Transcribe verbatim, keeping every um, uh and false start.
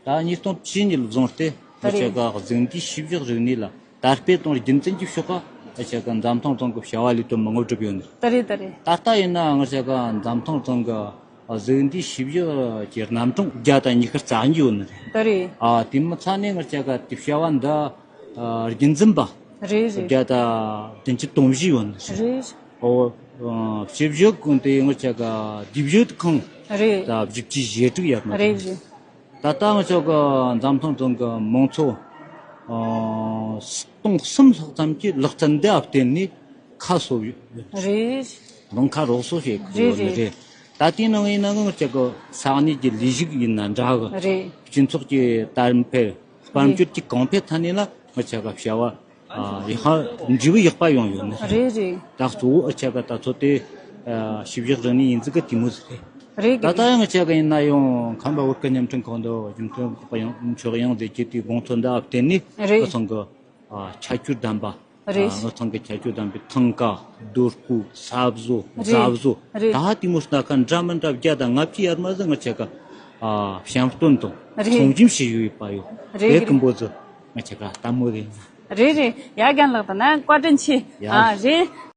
ད་ཉིས་སྟོང་བཅུ་གཉིས་ལ་བཟུང་སྟེ་ད་ང་རེད། ཆ་ག་གཟུགས་འདས་བྱིའུ་བཞི་རིག་གནས་ལ་དར་སྤེལ་དང་རྒྱུན་འཛིན་གྱི་ཕྱོགས་ཀ་ང་ཆ་ག་འཛམ་ཐང་རྫོང་གི་བྱ་བ་ལས་དོན་མང་པོ་བསྒྲུབས་ཡོད་ནི། ད་རེད་ད་རེད། ད་ལྟ་ཡིན་ན་ང་ཆ་ག་འཛམ་ཐང་རྫོང་གི་གཟུགས་འདས་བྱིའུ་བཞི་གི་རྣམ་གྲངས་བརྒྱ་དང་ཉི་ཤུ་རྩ་གཉིས་ཡོད་ནི་རེད། ད་རེད། ཨ་དེ་མི་ཚད་ནས་ང་ཆ་ག་དེ་བྱ་བ་འདི་ཨ་རྒྱུན་འཛིན་པ་རེད་རེད། བརྒྱ་དང་བདུན་ཅུ་དོན་བཞི་ཡོད་ནི་རེད། རེད། ཨོ། ཨ་བྱིའུ་བཞི་ཀུན་དེ་ང་ཆ་ག་དེ་བྱིའུ་ཁང་རེད། ད་བཞི་བཅུ་ཞེ་དྲུག་ཡོད་ནི་རེད། རེད་རེད། ད་ལྟ་ང་ཆོ་གི་འཛམ་ཐང་རྫོང་གི་མང་ཚོགས་ཨ་སྟོང་གསུམ་ལྷག་ཙམ་གྱིས་ལག་རྩལ་འདི་ཨ་བརྟེན་ནས་ཁ་གསོ་ཡོད། རེད། རང་ཁ་རོགས་གསོ་བྱེད་དགོས་རེད་ཡོད་ནི་རེད། རེད། ད་ལྟའི་ནང་ཡིན་ན་ང་ཆོ་གི་ས་གནས་ཀྱི་ལས་ཞུགས་ཡིན་ན་འདྲ་གི། རེད། སྤྱི་ཚོགས་ཀྱི་དར་འཕེལ་དཔལ་འབྱོར་གྱི་གོང་འཕེལ་ཐད་ནས་ལ་ང་ཆོ་གི་བྱ་བ་ཨ་ཡག་འབྲས་བུ་ཡག་པ་ཡོང་ཡོད་ནི་རེད། རེད་རེད། ད་གཙོ་བོ་ཨ་ཆོ་གི་ད་ཚོ་དེ་ཨ་བྱིའུ་བཞི་རིག་གནས་ཡིན་ཟིག་གི་དེ་མོ་ཟིག་རེད། རེད་ད་ལྟ་ཡང་ང་ཆོ་གི་ཡིན་ན་ཡང་ཁམས་པ་བོད་ཀྱི་བརྙན་འཕྲིན་ཁང་དུ་རྒྱུན་མཐུད་ཁོག་ཡང་ཕྱོགས་ཡང་ཟེར་གྱི་དེའི་དགོངས་ཚུལ་འདི་ཨ་བརྟེན་ནས་རེད། ང་ཚང་གི་ཨ་ཁྱད་ཆོས་ལྡན་པ་རེད། ཨ་ང་ཚང་གི་ཁྱད་ཆོས་ལྡན་པའི་ཐང་ག་རྡོ་བརྐོས་ས་བཟོ་རེད། རྫ་བཟོ་རེད། ད་དེ་མོ་སྣ་ཁ་འདྲ་མི་འདྲ་བརྒྱ་དང་ལྔ་བཅུ་ཡར་མར་ཟིག་ང་ཆོ་གི་ཨ་བཤམས་སྟོན་དང་རེད། ཚོང་སྦྱིན་བྱེད་ཡོད་པ་ཡོད། རེད་དེ་རེད། ཀུན་པོ་ཟིག་ང་ཆོ་གི་ལྟད་མོ་རེད། རེད་རེད། ཡ་རྒན་ལགས་ད་ན་བཀའ་དྲིན་ཆེ། ཡ། ཨ་རེད།